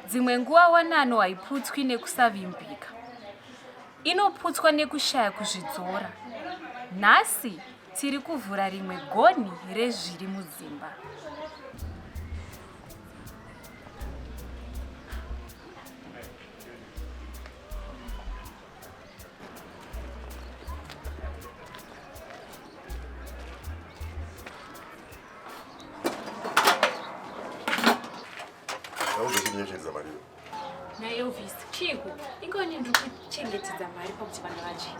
Dzimwe nguva wanano haiputswi nekusavimbika. Inoputswa nekushaya kuzvidzora. Nhasi tiri kuvhura rimwe gonhi rezviri mudzimba. Ndauzochinyechenza mari iyo. Na Elvis, chiiko? Ingoni ndiri kuchengetedza mari pakuti vana vadye.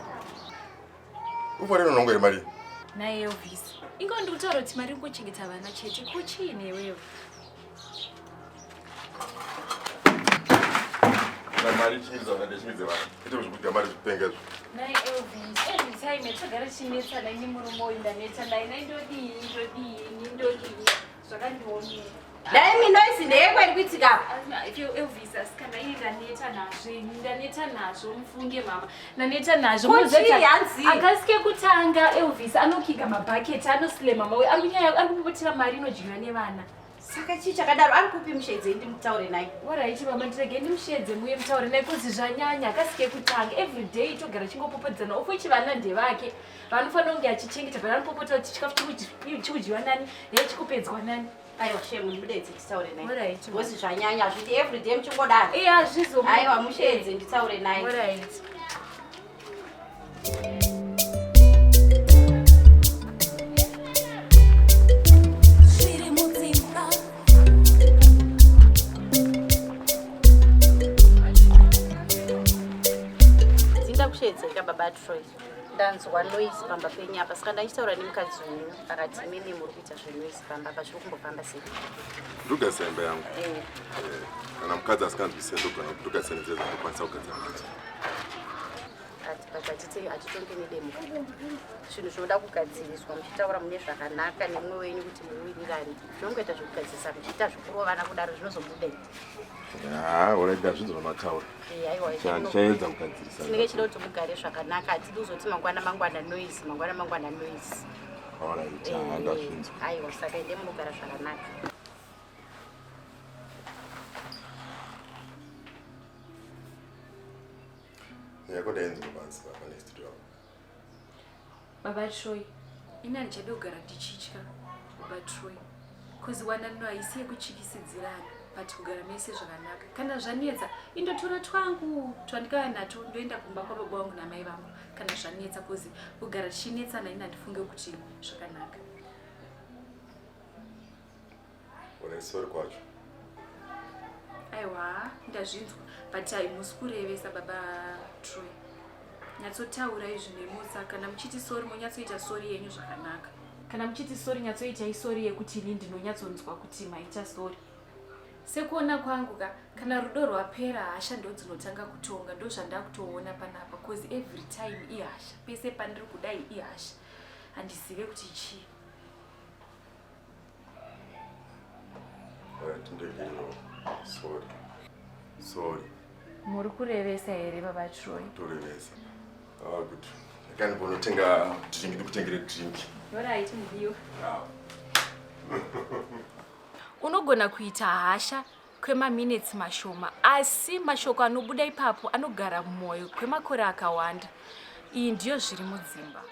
Ufanira unongo here mari? Na Elvis, ingoni ndiri kutaura kuti mari ingochengeta vana chete. Ko chii newewe? Na mari chinza vana ndechimidze vana. Ite zvekudya mari zvikupenga izvo. Na Elvis, every time togara tichinetsana ini murume uyu ndaneta naye. Nai ndodii, ndodii, ini ndodii. Zvakandiomera. Dai mi noise ndeyekwa iri kuitika apa. Elvis asikana ini ndaneta nazvo ini ndaneta nazvo mufunge mama ndaneta nazvo Ko chii hanzi? Akasi kekutanga Elvis anokiga mabhaketi anoslema mawe ari kunyaya ari kupopotera mari inodyiwa nevana. Saka chii chakadaro ari kupi mushedze ndimutaure naye. Oraiti mama ndirege ndimushedze muye mutaure naye kozi zvanyanya akasi kekutanga every day togara chingopopotedzana of which vana ndevake vanofanira kunge achichengeta but anopopotera kuti chikafu chikudyiwa nani hee chikupedzwa nani. Aiwa shame ndimudedze nditaure naye. Alright. Because zvanyanya zviti every day muchingodaro. Iya hazvizo. Aiwa mushedze nditaure naye. Alright. Zviri mudzimba. Dzinda kushedzeka baba Troy. Ndanzwa noise pamba penyu apa saka ndachitaura nemukadzi wenyu akati imimi muri kuita zvenoise pamba apa zviri kumbofamba sei? Ndogadzira imba yangu. Eh. Eh, kana mukadzi asikanzwisise ndogona ndogadzira nenzira dzandokwanisa kugadzira nadzo. But hatitonge nedemo. Zvinhu zvinoda kugadziriswa muchitaura mune zvakanaka nemumwe wenyu kuti muwirirane. Zvinongoita zvekugadzirisa muchiita zvekurovana kudaro zvinozobudei? Haa, alright ndazvinzwa zvamataura. Eh, aiwa, Ndichaedza kugadzirisa. Tinenge chida kuti mugare zvakanaka hatidi kuzoti mangwana mangwana noise mangwana mangwana noise. Alright, Eh, haa ndazvinzwa. Aiwa saka ende munogara zvakanaka. Yako ndainzwa pansi papa next door. Baba Troy, ini handichadi kugara ndichitya baba Troy. Cause wanano haisi yekutyisidzirana but kugara mese zvakanaka. Kana zvanetsa indotora twangu twandikauya natwo ndoenda kumba kwababa vangu namai vangu kana zvanetsa cause kugara tichinetsana ini handifunge kuti zvakanaka. Une sorry kwacho. Aiwa, ndazvinzwa but haimusi kurevesa baba Troy. Nyatsotaura izvi nemutsa kana muchiti sorry monyatsoita sorry yenyu zvakanaka. Kana muchiti sorry nyatsoitai sorry yekuti ini ndinonyatsonzwa kuti maita sorry. Sekuona kwangu ka kana rudo rwapera hasha ndodzinotanga kutonga ndozvandakutoona panapa cause every time ihasha pese pandiri kudai ihasha handizive kuti chii. Alright, ndegerero. Sorry. Sorry. Muri kurevesa here baba Troy? Torevesa. Ah, good. Kani bonotenga drink ndikutengere drink. Alright, mudiwa. Unogona kuita hasha kwemaminetsi mashoma asi mashoko anobuda ipapo anogara mumwoyo kwemakore akawanda. Iyi ndiyo zviri mudzimba.